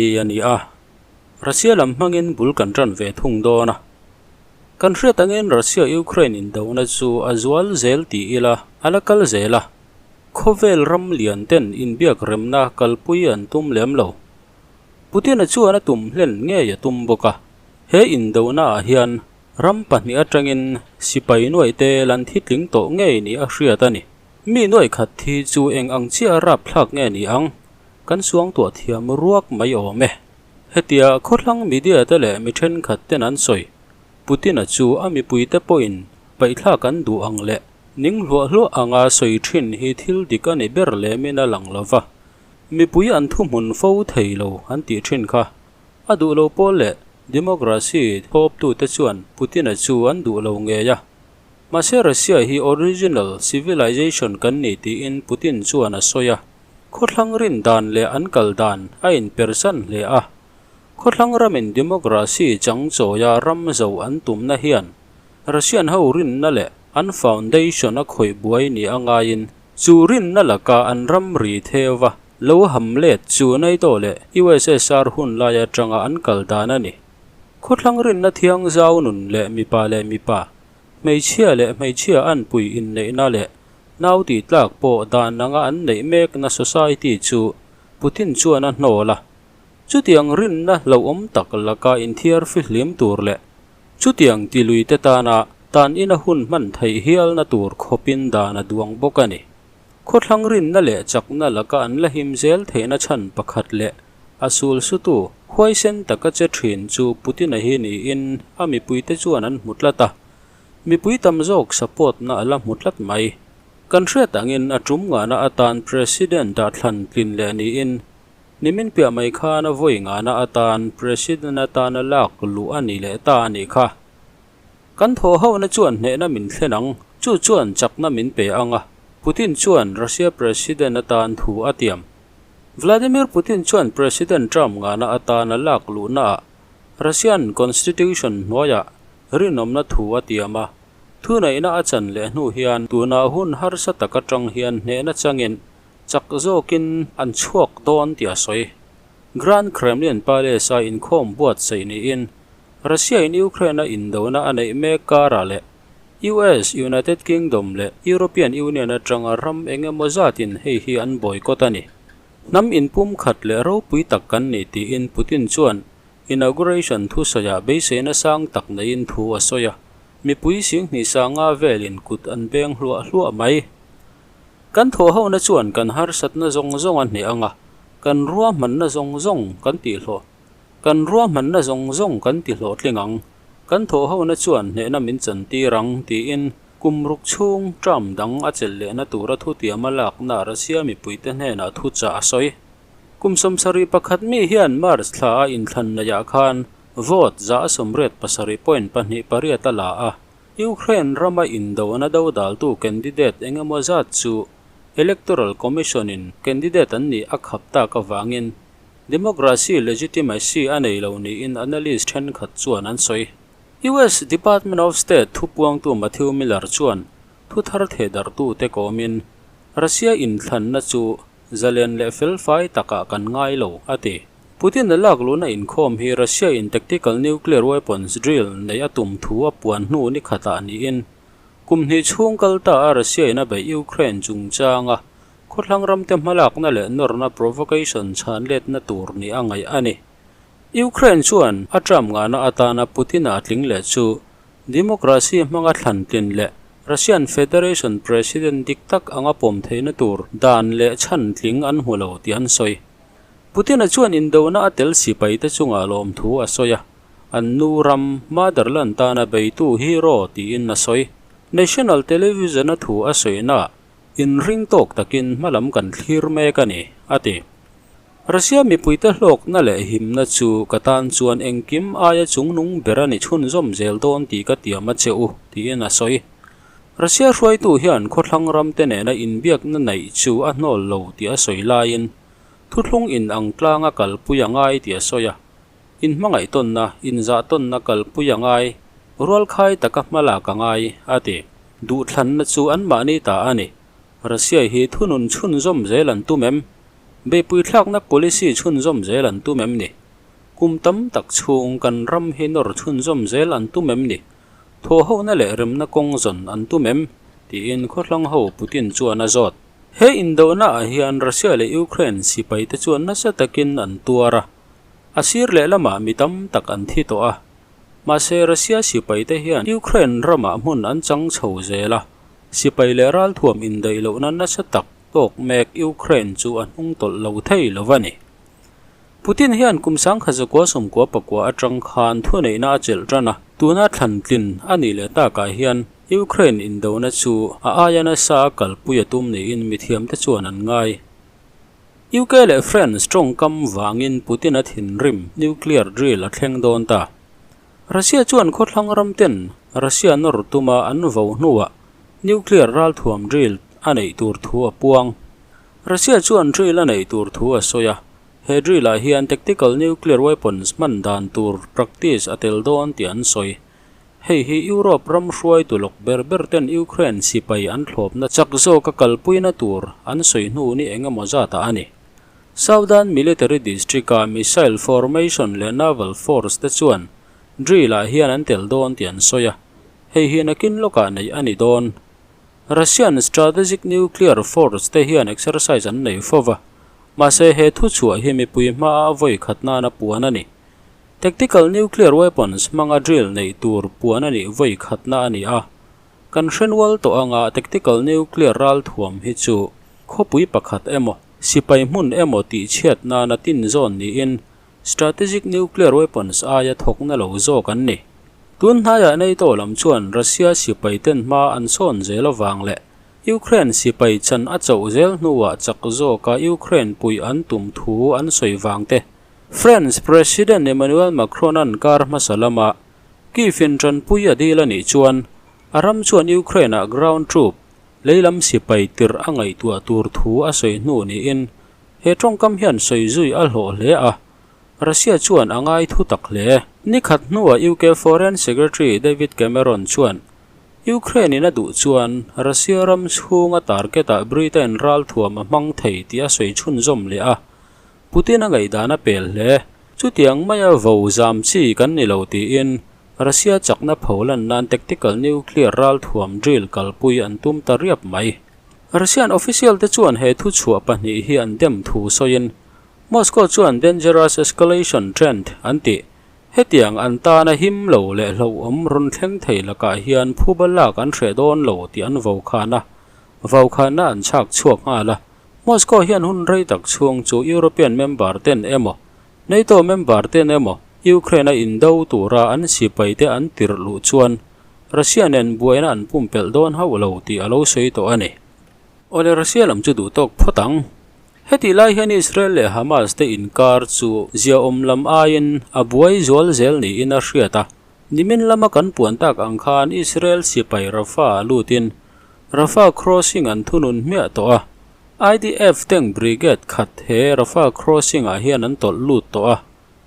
A ni a, Russia lam hmangin bul kan tan ve thung dawn a. Kan hriat angin Russia-Ukraine indona chu a zual zel ti ila a la kal zel a, khawvel ram lian ten inbiak remna kalpui an tum lem lo. Putin-a chuan a tum hlen ngei a tum bawk a, he indona ah hian ram pahnih atangin sipai nuaih te lan thi tling tawh ngei ni a hriat a ni. Mi nuaih khat thi chu eng ang chiah rapthlak nge ni ang? Kan suangtuah thiam ruak mai awm e. Hetia khawthlang media te leh mi thenkhat ten an sawi, Putin-a chu a mipuite pawhin paihthlak an duh ang leh ning hluah hluah anga sawi thin hi thil dik a ni ber lemin a lang lo va, mipui an thuhmun fo thei lo an tih thin kha. A duh lo pawl leh democracy thawptute chuan Putin-a chu an duh lo ngei a. Mahse Russia hi original civilization kan ni tiin Putin chuan a sawi a. Khawthlang rin dan leh an kal dan a inpersan hle a. Khawthlang ramin democracy chang chawia ram zo an tumna hian Russian ho rinna leh an foundation a khawih buai ni a ngaiin chu rinna laka an ram ri theuva lo ham let chu NATO leh USSR hun lai atanga an kal dan a ni. Khawthlang rinna thiang zau nun leh mipa leh mipa, hmeichhia leh hmeichhia anpui inneihna leh Nau tih tlak pawh dan anga an neih mekna society chu Putin chuan a hnawl a. Chutiang rinna hlauhawm tak laka inthiar fihlim tur leh chutiang tilui te tana tan ina hun hman theih hialna tur khawpin dan a duang bawk a ni. Khawthlang rinna leh chakna laka an la him zel theihna chhan pakhat leh a sul sutu huaisen taka che thin chu Putin-a hi niin a mipuite chuan an hmu tlat a. Mipui tam zawk support na a la hmu tlat mai. Kan hriat angin a tum ngahna atan President ah thlan tlin leh niin, nimin piah mai khan a vawi ngahna atan President atana lak luh a ni leh ta a nih kha. Kan thawh hona chuan hnehna min thlen ang, chu chuan chakna min pe ang a, Putin chuan Russia President atan thu a tiam. Vladimir Putin chuan President Trump ngahna atana lak luhnaah Russian Constitution hnuaiah rinawmna thu a tiam a, thuneihna a chan leh hnu hian tunah hun harsa tak atang hian hnehna changin chak zawkin an chhuak dawn tih a sawi. Grand Kremlin Palace-a inkhawm buatsaih niin Russia-in Ukraine-a indona a neih mek karah leh US, United Kingdom leh European Union atanga ram eng emaw zatin hei hi an boycott a ni. Hnam inpumkhat leh ropui tak kan ni tiin Putin chuan Inauguration thusawiah beiseina sang tak neiin thu a sawi a, mipui singhnih sanga velin kut an beng hluah hluah mai. Kan thawhhona chuan kan harsatna zawng zawng a hneh ang a, kan ruahmanna zawng zawng kan tihhlawh kan ruahmanna zawng zawng kan tihlawhtling ang, kan thawhhona chuan hnehna min chantir ang, tiin kum ruk chhung term dang a chelh lehna tura thutiama lakna Russia mipuite hnenah thuchah a sawi. Kum 71 mi hian March thla a inthlan neihah khan vote 87.28 a la a, Ukraine rama indona dodaltu candidate eng emaw zat chu Electoral Commission-in candidate an nih a khap tak avangin democracy legitimacy a nei lo niin analyst thenkhat chuan an sawi. US Department of State thupuangtu Matthew Miller chuan thuthar thehdarhtute kawmin Russia inthlanna chu Zalen leh felfai takah kan ngai lo, a ti. Putin-a lak luhna inkhawm hi Russia-in tactical nuclear weapons drill neih a tum thu a puan hnu ni khatah niin, kum hnih chhung kal ta a Russia-in a beih Ukraine chungchanga khawthlang ramte hmalakna leh nawrna provocation chhan letna tur ni a ngaih a ni. Ukraine chuan a term ngahna atana Putin-a tling leh chu Democracy hmanga thlan tlin leh Russian Federation President dik tak anga pawm theihna tur dan leh chhan tling an hmu lo tih an sawi. Putin-a chuan indona a tel sipaite chungah lawmthu a sawi a, an nu ram, motherland tana beitu hero tiin a sawi. National Television-a thu a sawinaah inring tawk takin hmalam kan thlir mek a ni, a ti. Russia mipuite hlawkna leh himna chu ka tan chuan engkim aia chungnung ber a ni chhunzawm zel dawn tih ka tiam a che u, tiin a sawi. Russia hruaitu hian khawthlang ramte nena inbiakna neih chu a hnawl lo tih a sawi laiin thuthlung inang tlanga kalpui a ngai tih a sawi a. Inhmangaihtawnna, inzahtawnna kalpui a ngai, rualkhai taka hmalak a ngai, a ti. Duhthlanna chu anmahni ta a ni. Russia hi thunun chhunzawm zel an tum em? Beihpui thlakna policy chhunzawm zel an tum em ni? Kum tam tak chhung kan ram hi nawr chhunzawm zel an tum em ni? Thawhhona leh remna kawng zawn an tum em? tiin khawthlang ho Putin chuan a zawt. He indohna ah hian Russia leh Ukraine sipai te chuan nasa takin an tuar a, a sir lehlamah mi tam tak an thi tawh a. Mahse Russia sipai te hian Ukraine ramah hmun an chang chho zel a, sipai leh ralthuam indaih lohna nasa tak tawk mek Ukraine chu a hnung tawlh lo thei lo a ni. Putin hian kum 1994 atang khan thuneihna a chelh tan a, tuna thlan tlin a nih leh takah hian Ukraine indona chu a aia nasa a kalpui a tum niin mithiamte chuan an ngai. UK leh France tawngkam vangin Putin a thinrim nuclear drill a thleng dawn ta. Russia chuan khawthlang ram ten Russia nawr tuma an vo hnuah nuclear ralthuam drill a neih tur thu a puang. Russia chuan drill a neih tur thu a sawi a, he drill ah hian tactical nuclear weapons hman dan tur practice a tel dawn tih an sawi. Hei hi Europe ram hruaitu lawk ber ber ten Ukraine sipai an thlawpna chak zawka kalpuina tur an sawi hnu ni eng emaw zatah a ni. Southern Military District a missile formation leh naval force te chuan drill ah hian an tel dawn tih an sawi a, hei hi nakin lawkah neih a ni dawn. Russian Strategic Nuclear Force te hian exercise an nei fo va, mahse he thuchhuah hi mipui hmaa a vawi khat nana puan a ni. Tactical nuclear weapons hmanga drill neih tur puan a nih vawi khatna a ni a. Kan hrenual tawh anga tactical nuclear ralthuam hi chu khawpui pakhat emaw, sipai hmun emaw tihchhiat nana tin zawn niin Strategic nuclear weapons aia thawkna lo zawk an ni. Tun hnaiah NATO lam chuan Russia sipai ten hma an sawn zel avang leh Ukraine sipai chan a chauh zel hnuah chak zawka Ukraine puih an tum thu an sawi vang te, France President Emmanuel Macron-a'n kar hmasa lama Kyiv in tanpui a dil a nih chuan a ram chuan Ukraine-ah ground troop, leilam sipai tirh a ngaihtuah tur thu a sawi hnu niin He tawngkam hian sawi zui a hlawh hle a, Russia chuan a ngai thu tak hle. Ni khat hnuah UK Foreign Secretary David Cameron chuan Ukraine in a duh chuan Russia ram chhunga target-ah Britain ralthuam a hmang thei tih a sawi chhunzawm leh a, Putin a ngaihdan a pel hle. Chutiang maia vo zam chi kan ni lo tiin Russia chakna pholan nan tactical nuclear ralthuam drill kalpui an tum ta riap mai. Russian official te chuan he thuchhuah pahnih hi an dem thu sawiin Moscow chuan dangerous escalation trend an tih. Hetiang an tana him lo leh hlauhawm rawn thleng thei lakah hian phuba lak an hreh dawn lo tih an vokhan a, vokhanna an chhak chhuak nghal a. Moscow hian hun rei tak chhung chu European member ten emaw, NATO member ten emaw Ukraine a indo tura an sipai te an tirh luh chuan Russia nen buaina an pumpelh dawn hauh lo tih a lo sawi tawh a ni. Awle Russia lam chu duh tawk phawt ang. Hetih lai hian Israel leh Hamas te inkar chu ziaawm lam aiin a buai zual zel niin a hriat a. Nimin lama kan puan tak ang khan Israel sipai Rafah lutin Rafah crossing an thunun hmiah tawh a. IDF tank brigade khat he Rafah crossing ah hian an tawlh lut tawh a.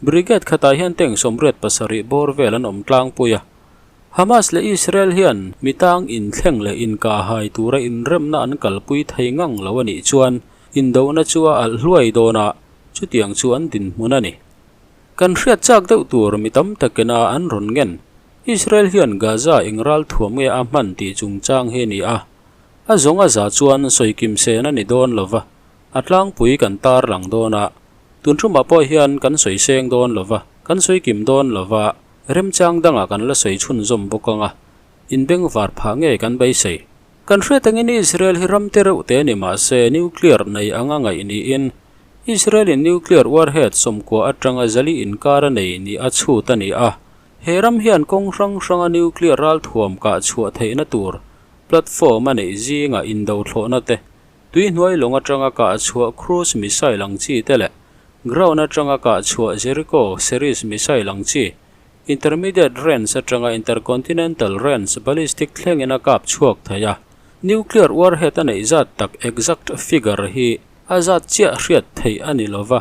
Brigade khatah hian tank 87 bawr vel an awm tlangpui a. Hamas leh Israel hian mi tang inthleng leh inkahhai tura inremna an kalpui thei ngang lo a nih chuan indona chu a alh hluai dawn a, chutiang chu an dinhmun a ni. Kan hriat chak deuh tur mi tam takina an rawn ngen. Israel hian Gaza eng ral thuam nge a hman tih chungchang hi a ni a, a zawng a za chuan sawikim sen a ni dawn lo va, a tlangpui kan tarlang dawn a, tun thumah pawh hian kan sawi seng dawn lo va, kan sawikim dawn lo va. Remchang dangah kan la sawi chhunzawm bawk ang a, inbengvar phah ngei kan beisei. Kan hriat angin Israel hi ram te reuh te ni mah se nuclear nei anga ngaih niin Israel in nuclear warhead 90 atanga zali inkar a nei ni a chhut a ni a. He ram hian kawng hrang hranga nuclear ralthuam kah chhuah theihna tur platform a neih zingah indo thlawhna te, tuihnuai lawng atanga kah chhuah cruise missile ang chi te leh Ground atanga kah chhuah Jericho series missile ang chi, intermediate range atanga intercontinental range ballistic thlengin a kap chhuak thei a. Nuclear warhead a neih zat tak exact figure hi a zat chiah hriat theih a ni lova,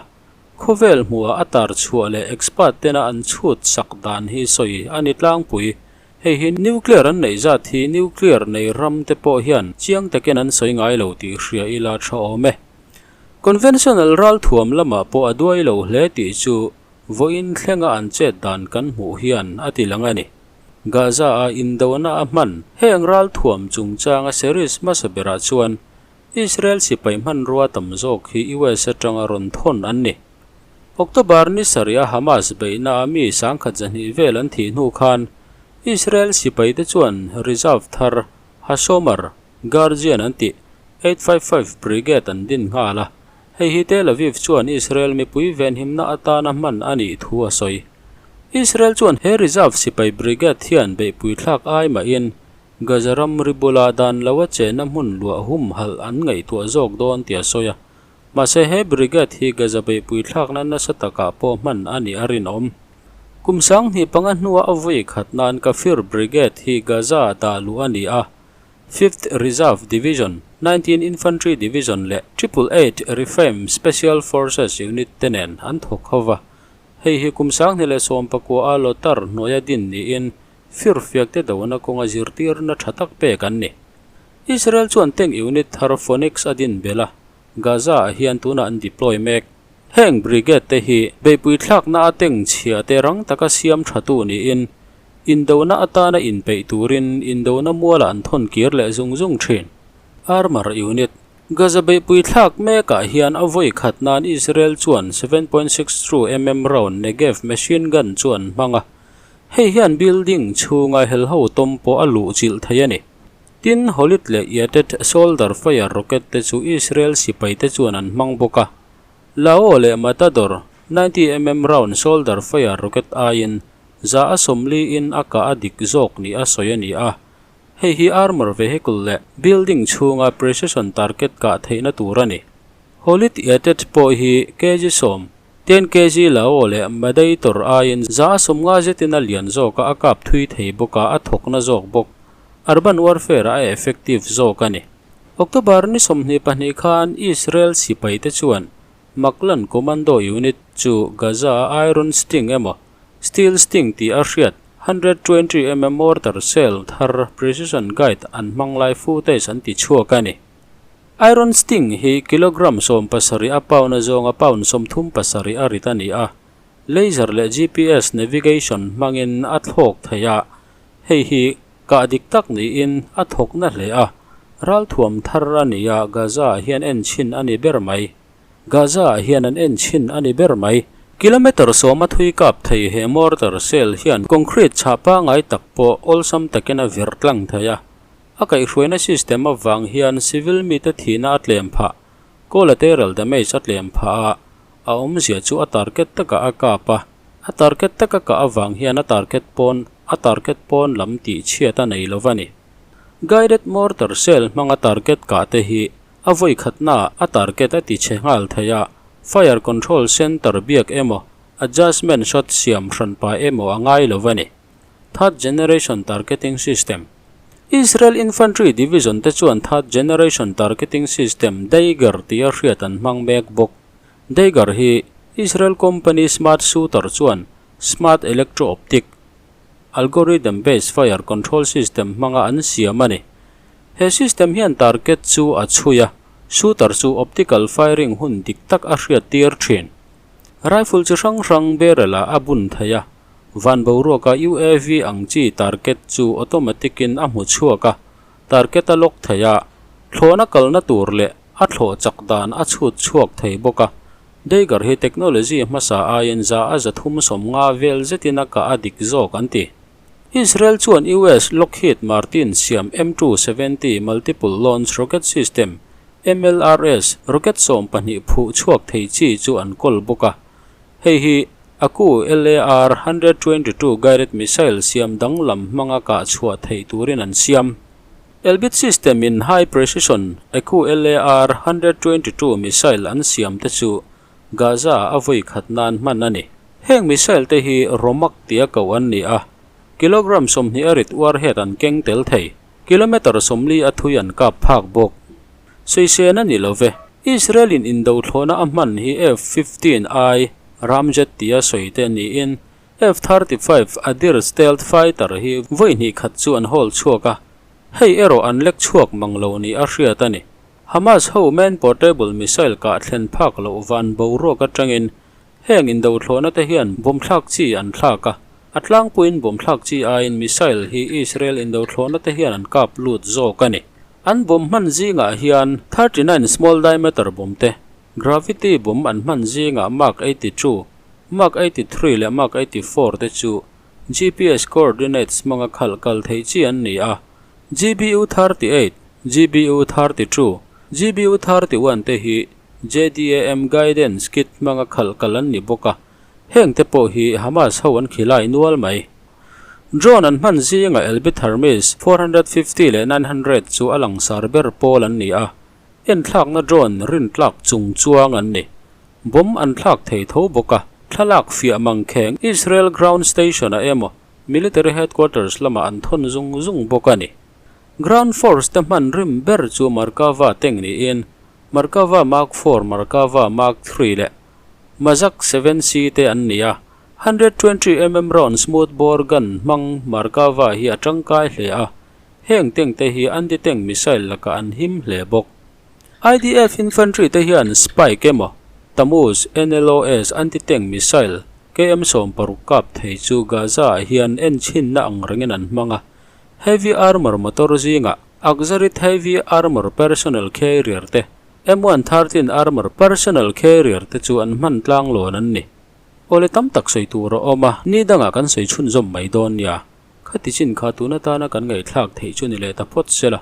khawvel hmuhah a tar chhuah leh expert tena an chhut sak dan hi sawi a ni tlangpui. Hei hi nuclear an neih zat hi nuclear nei ram te pawh hian chiang takin an sawi ngai lo tih hria ila tha awm e. Conventional ralthuam lamah pawh a duai lo hle tih chu vawiin thlenga an chet dan kan hmuh hian a ti lang a ni. Gaza-a indona a hman heng ralthuam chungchanga series hmasa berah chuan Israel sipai hmanrua tam zawk hi US atanga rawn thawn an ni. October ni sarih a Hamas beihna a mi sangkhat zahnih vel an thih hnu khan Israel sipaite chuan reserve thar Hashomer Guardian an tih 855 Brigade an din nghal a, hei hi Tel Aviv chuan Israel mipui venhimna atana hman a nih thu a sawi. Israel chuan he reserve sipai brigade hian beihpui thlak ai mahin Gaza ramri bula dan lo a chenna hmun luah humhalh an ngaihtuah zawk dawn tih a sawi a, mahse he brigade hi Gaza beihpui thlakna nasa takah pawh hman a nih a rinawm. Kum sanghnih panga hnua a vawi khat nan Kafir Brigade hi Gaza dah luh a ni a, Fifth Reserve Division, 19 Infantry Division leh Triple Eight Refaim Special Forces Unit te nen an thawk ho va. Hei hi kum sanghnih leh sawmpakua a Lothar hnuaia din niin firfiak te dona kawnga zirtirna tha tak pek an ni. Israel chuan tank unit thar Phoenix a din belh a, Gaza ah hian tunah an deploy mek. Heng brigade te hi beihpui thlakna a tank chhia te rang taka siam thatu niin Indona atana inpeih turin indona mualah an thawn kir leh zung zung thin. Armor Unit, Gaza beihpui thlak mekah hian a vawi khat nan Israel chuan 7.62 mm round Negev machine gun chu an hmang a, hei hian building chhunga helho tawm pawh a luh chilh thei a ni. Tin, Holit leh Yated shoulder fire rocket te chu Israel sipaite chuan an hmang bawk a. Lao leh Matador 90 mm round shoulder fire rocket aiin za a sawmli in a kah a dik zawk nih a sawi a ni a. Hei hi armour vehicle leh building chhunga precision target kah theihna tur a ni. Holit Yatet pawh hi kg sawm, 10 kg Lao leh Madator aiin za a sawmnga zetin a lian zawk a, a kap thui thei bawk a, a thawkna zawk bawk. Urban warfare a effective zawk a ni. October ni 22 khan Israel sipaite chuan Maglan Commando Unit chu Gaza a Iron Sting emaw Steel Sting tih a hriat 120 mm mortar shell thar precision guide an hmang lai footage an ti chhuak a ni. Iron Sting hi kilogram 17 a pound a zawnga pound 37 a rit a ni a, laser leh GPS navigation hmangin a thlawk thei a, hei hi Kah dik tak niin a thawk na hle a, ralthuam thar a ni a, Gaza-ah hian en chhin a ni ber mai. Gaza-ah hian an en chhin a ni ber mai. Kilometre sawma thui kap thei he mortar shell hian concrete chhah pangai tak pawh awlsam takin a vir tlang thei a. A kaihhruaina system avang hian civil mite thihna a tlem phah, collateral damage a tlem phah a, a awmzia chu a target takah a kap a. A target taka kah avang hian a target pawn a target pawn lam tih chhiat a nei lo va ni. Guided mortar shell hmanga target kah te hi a vawi khatnaah a target a ti chhe nghal thei a, fire control center biak emaw adjustment shot siam hran pah emaw a ngai lo va ni. Third generation targeting system Israel Infantry Division te chuan third generation targeting system Dagger tia hriat an hmang mek bawk. Dagger hi Israel company Smart Shooter chuan Smart Electro-Optic Algorithm-based Fire Control System hmanga an siam a ni. He system hian target chu a chhui a, shooter chu optical firing hun dik tak a hriattir thin. Rifle chi hrang hrang barrel-ah a bun thei a, van boruaka UAV ang chi target chu automatic-in a hmu chhuak a, target a lock thei a, thlawhna kalna tur leh a thlawh chak dan a chhut chhuak thei bawk a. Dagger hi technology hmasa aiin za a 350 vel zetin a kah a dik zawk an ti. Israel chuan US Lockheed Martin siam M270 Multiple Launch Rocket System, MLRS, rocket 12 phuh chhuak thei chi chu an kawl bawk a. Hei hi Aku LAR 122 guided missile siam danglam hmanga kah chhuah theih turin an siam. Elbit System in high precision Aku LAR 122 missile an siam te chu Gaza a vawi khat nan hman a ni. Heng missile te hi Romak tia koh an ni a, kilogram 20 a rit warhead an keng tel thei, kilometre 40 a thui an kap phak bawk. Sawisên a ni lo ve. Israel in indo thlawhna a hman hi F-15I Ramjet tia sawi te niin F-35 Adir stealth fighter hi vawi hnih khat chu an hawl chhuak a, hei erawh an lek chhuak mang lo ni a hriat a ni. Hamas ho man portable missile kah thlen phak loh van boruak atangin heng indo thlawhna te hian bomb thlak chi an thlak a, a tlangpuiin bomb thlak chi aiin missile hi Israel indo thlawhna te hian an kap lut zawk a ni. An bomb hman zingah hian 39 small diameter bomb te, gravity bomb an hman zingah Mark 82, Mark 83 leh Mark 84 te chu GPS coordinates hmanga khalh kal theih chi an ni a, GBU 38, GBU 32, GBU 31 te hi JDAM guidance kit hmanga khalh kal an ni bawk a, heng te pawh hi Hamas ho an khilai nual mai. Drone an hman zinga Elbit Hermes 450 leh 900 chu a langsar ber pawl an ni a, enthlakna drone rintlak chung chuang an ni. Bomb an thlak thei tho bawk a, thlalak fiah mangkheng Israel ground station-ah emaw military headquarters lamah an thawn zung zung bawk a ni. Ground force te hman rim ber chu Merkava tank niin Merkava Mark Four, Merkava Mark Three leh Mazak Seven C te an ni a. 120 mm round smooth bore gun hmang Merkava hi a tangkai hle a, heng tank te hi anti-tank missile lakah an him hle bawk. IDF infantry te hian Spike emaw Tammuz NLOS anti-tank missile KM 60 kap thei chu Gaza-ah hian enchhinna ang rengin an hmang a, heavy armour motor zingah Achzarit heavy armour personnel carrier te, M113 armour personnel carrier te chu an hman tlang lawn an ni. Awle tam tak sawi tur a awm a, ni dangah kan sawi chhunzawm mai dawn nia. Khati chin kha tun atana kan ngaihthlak theih chu ni leh ta phawt sela.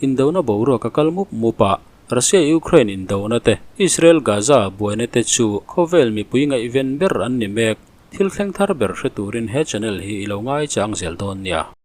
Indona boruak a kal mup mup a, Russia-Ukraine indona te, Israel-Gaza buaina te chu khawvel mipui ngaihven ber an ni mek. Thil thleng thar ber hre turin he channel hi i lo ngaichang zel dawn nia.